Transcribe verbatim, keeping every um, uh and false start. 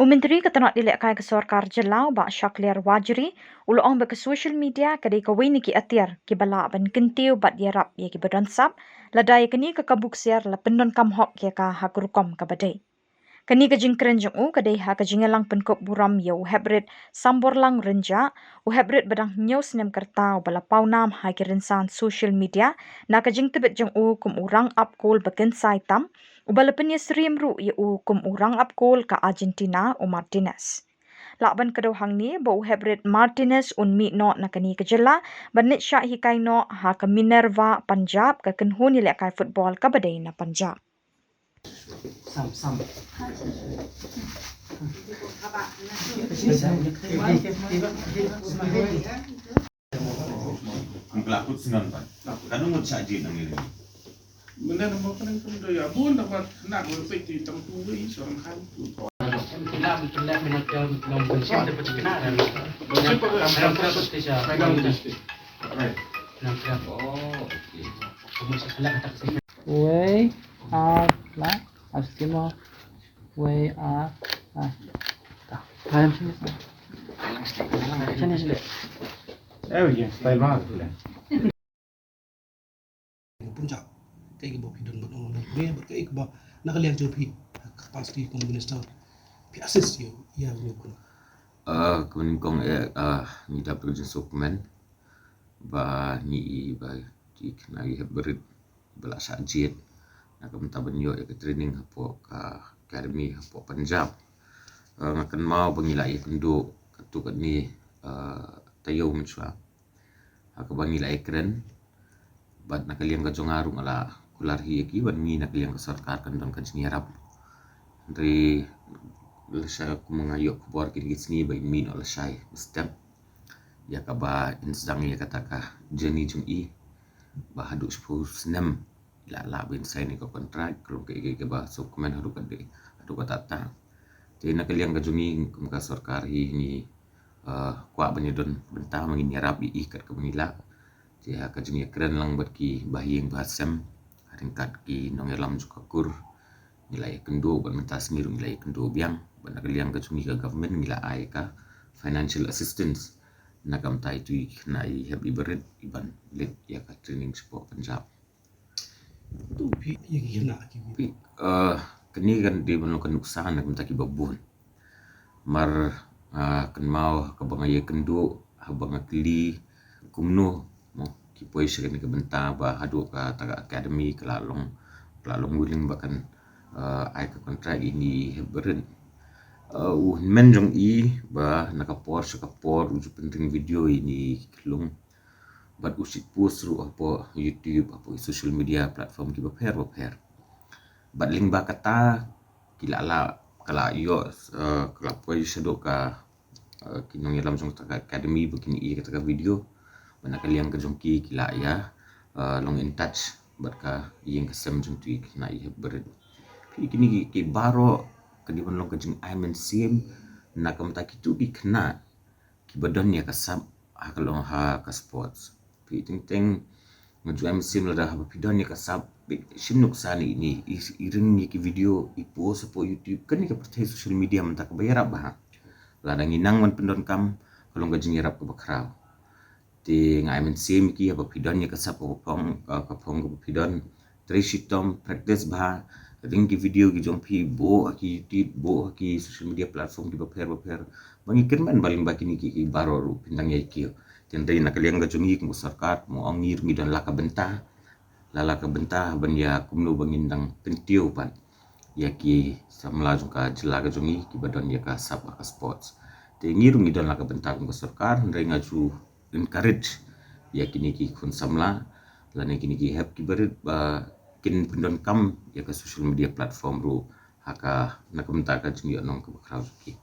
U Myntri ka tnat ïalehkai ka sorkar jylla, u Bah Shakliar Warjri, u la ong ba ka social media ka dei kawei na ki atiar kiba lah ban kyntiew bad ïarap ïa kiba don sap, lada ïa kane ka kabu ksiar la pyndonkam hok ïa ka ha ka rukom kaba dei. Kane ka jingkren jong u ka dei ha ka jingïalang pynkup burom ïa u Heprit Samborlang Rynjah, u Heprit ba dang hynñiew snem ka rta uba la paw nam ha ki rynsan social media na ka jingtbit jong u kum u rangap kol ba kynsai tam, uba la pynïasyriem ruh ïa u kum u rangap kol ka Argentina, u Martinez. Lah ban kdew hangne ba u Heprit Martinez un mih noh na kane ka jylla ban leit shah hikai noh ha ka Minerva Punjab, ka kynhun ïalehkai football kaba dei na Punjab. Wei, ah, la, astimo. Wei, ah, ah. Payam sini. Sini, sini. Eh, ya, style banget. Punjab. Kaei kaba phi don ban ong, ne bad kaei kaba na ka liang jong phi, capacity kum minister, phi assist ïa, ïa u. Ah, kumne kong, eh, ah, ngi dap ka jingsngewkmen ba ngi i ba ki khynnah ki Heprit ba la shah jied na ka bynta ban ïoh ïa ka training hapoh ka academy hapoh Punjab. Ah, nga kynmaw ba ngi la ïakynduh katto katne, ah, taïew mynshuwa ha kaba ngi la ïakren. Bad na ka liang ka jong nga ruh nga la kular hi ïa ki, bad ngi na ka liang ka sorkar kan don ka jingïarap. Hynrei lashai kumba nga ïoh khubor kine ki sngi ba in mih noh lashai mynstep, ïa kaba in sdang ïa kata ka journey jong i ba haduh shiphew snem i la lah ba in sign ïa ka contract, ka long kaei kaei kaba sngewkmen haduh katta, haduh katta katta. Te na ka liang ka jong ngi kum ka sorkar hi ngi, eh, kwah ban ïadon bynta, ma ngin ïarap ïa i kat kaba ngi lah. Te ha ka jingïakren lang bad ki bahaïing bahasem, ha ryngkat ki nongïalam jong ka kur, ngi la ïakynduh bad mynta sngi ruh ngi la ïakynduh biang bad na ka liang ka jong ngi ka government ngi la ai ka financial assistance na ka bynta itu i khynnah i Hep i Barit i ban leit ïa ka training shapoh Punjab. Tu phi ïa ki khynnah ki. Phi, eh, kane kan dei ban long ka nuksa na ka bynta kiba bun. Mar, ah, kynmaw kaba nga ïakynduh, haba nga kylli kumno mo ki poi sha kane ka bynta ba haduh kata ka academy ka la long, ka la long willing ba kan, ah, ai ka contract ïa ine i Hep Barit. Ah, u hynmen jong i ba na ka por sha ka por u ju pynring video ïa ine i khyllung. Bad u shait post ruh hapoh YouTube, hapoh social media platform kiba pher ba pher. Bad lyngba kata ki la, la, ka la ïoh, eh, ka la poi shaduh ka, eh, ki nongïalam jong kata ka academy ba kin ïoh ïa kata ka video. Bad na ka liang ka jong ki ki la ïa, eh, long in touch bad ka ïing ka sem jong itu i khynnah i Hep Barit. Phi, kine ki, ki baroh ka dei ban long ka jingai mynsiem na ka bynta kitu ki khynnah kiba don ïa ka sap ha ka long ha ka sports. Phi, teng teng nga ju ai mynsiem lada haba phi don ïa ka sap, phi shim nuksa ïa ine i, i ring ïa ki video i post hapoh YouTube, kane ka pyrthei social media mynta kaba ïarap bha. Lada ngi nang ban pyndonkam ka long ka jingïarap kaba khraw. Te nga ai mynsiem ïa ki haba phi don ïa ka sap kaba phong, ka, ka phong kaba phi don, trei shitom, practice bha, ring ki video ki jong phi, buh ha ki YouTube, buh ha ki social media platform kiba pher ba pher. Ba ngi kyrmen ba lyngba kine ki, ki baroh ruh phin dang ïa kiew. Te hynrei na ka liang ka jong ngi kum ka sorkar, kum ong ngi ruh ngi don la ka bynta, la la ka bynta ban ïa kumno ba ngin dang kyntiew pat ïa ki samla jong ka jylla ka jong ngi kiba don ïa ka sap ha ka sports. Te ngi ruh ngi don la ka bynta kum ka sorkar, hynrei nga ju encourage ïa kine ki khun samla lane kine ki Hep ki Barit ba kin pyndonkam ïa ka social media platform ruh ha ka, na ka bynta ka jingïohnong kaba khraw jong ki.